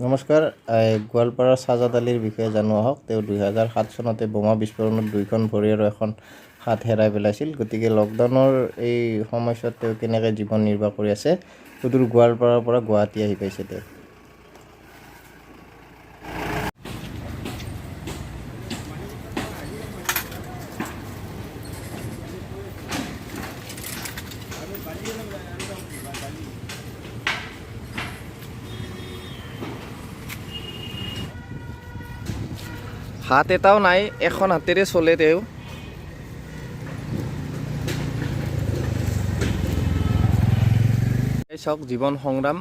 নমস্কাৰ, গোৱালপাৰাৰ ছাজাদ আলীৰ বিষয়ে জানো আহক। তেওঁ 2007 চনতে বোমা বিস্ফোৰণত দুইখন ভৰি আৰু এখন হাত হেৰাই পেলাইছিল। গতিকে লকডাউনৰ এই সময়ছোৱাত তেওঁ কেনেকৈ জীৱন নিৰ্বাহ কৰি আছে, সুদূৰ গোৱালপাৰাৰ পৰা গুৱাহাটী আহি পাইছে তেওঁ। হাত এটাও নাই, এখন হাতেৰে চলে তেওঁ। এই চাওক জীৱন সংগ্ৰাম।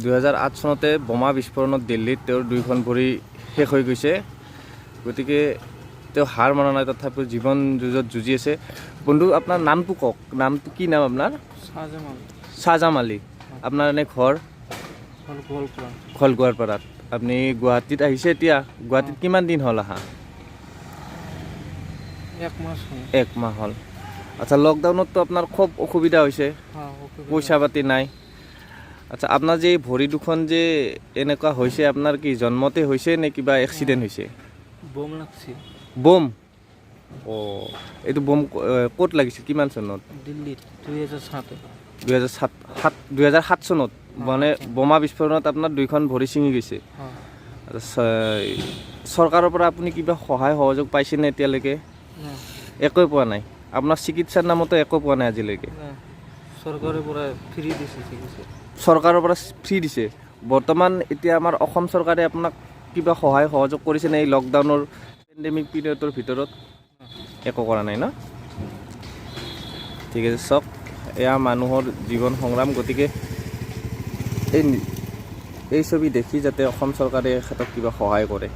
2008 চনতে বোমা বিস্ফোৰণত দিল্লীত তেওঁৰ দুইখন ভৰি শেষ হৈ গৈছে। গতিকে তেওঁ হাৰ মনা নাই, তথাপিও জীৱন যুঁজত যুঁজি আছে। বন্ধু, আপোনাৰ নামটো কওক। নামটো কি নাম আপোনাৰ? শাহজামাল। শ্বাহজাম আলী। আপোনাৰ এনে ঘৰ? হ'ল গোৱালপাৰা। ঘৰ গোৱালপাৰাত। আপুনি গুৱাহাটীত আহিছে এতিয়া। গুৱাহাটীত কিমান দিন হ'ল অহা? এক মাস হ'ল। এক মাহ হ'ল। আচ্ছা, লকডাউনততো আপোনাৰ খুব অসুবিধা হৈছে? হ্যাঁ, অসুবিধা। পইচা পাতি নাই। আচ্ছা, আপোনাৰ যে এই ভৰি দুখন যে এনেকুৱা হৈছে, আপোনাৰ কি জন্মতে হৈছে নে কিবা এক্সিডেণ্ট হৈছে? বোম লাগছে। বোম? অঁ, এইটো বোম ক'ত লাগিছিল, কিমান চনত? দিল্লীত 2007-এ। 2007 চনত মানে বোমা বিস্ফোৰণত আপোনাৰ দুইখন ভৰি ছিঙি গৈছে? হ্যাঁ। আচ্ছা, চৰকাৰৰ পৰা আপুনি কিবা সহায় সহযোগ পাইছেনে এতিয়ালৈকে? না। একোৱে পোৱা নাই? আপোনাৰ চিকিৎসাৰ নামতো একো পোৱা নাই আজিলৈকে? না, সৰকাৰেৰ পৰা ফ্ৰী দিছে চিকিৎসা। চৰকাৰৰ পৰা ফ্ৰী দিছে। বৰ্তমান এতিয়া আমাৰ অসম চৰকাৰে আপোনাক কিবা সহায় সহযোগ কৰিছেনে এই লকডাউনৰ পেণ্ডেমিক পিৰিয়ডৰ ভিতৰত? একো কৰা নাই ন? ঠিক আছে। চাওক, এয়া মানুহৰ জীৱন সংগ্ৰাম। গতিকে এই ছবি দেখি যাতে অসম চৰকাৰে এখেতক কিবা সহায় কৰে।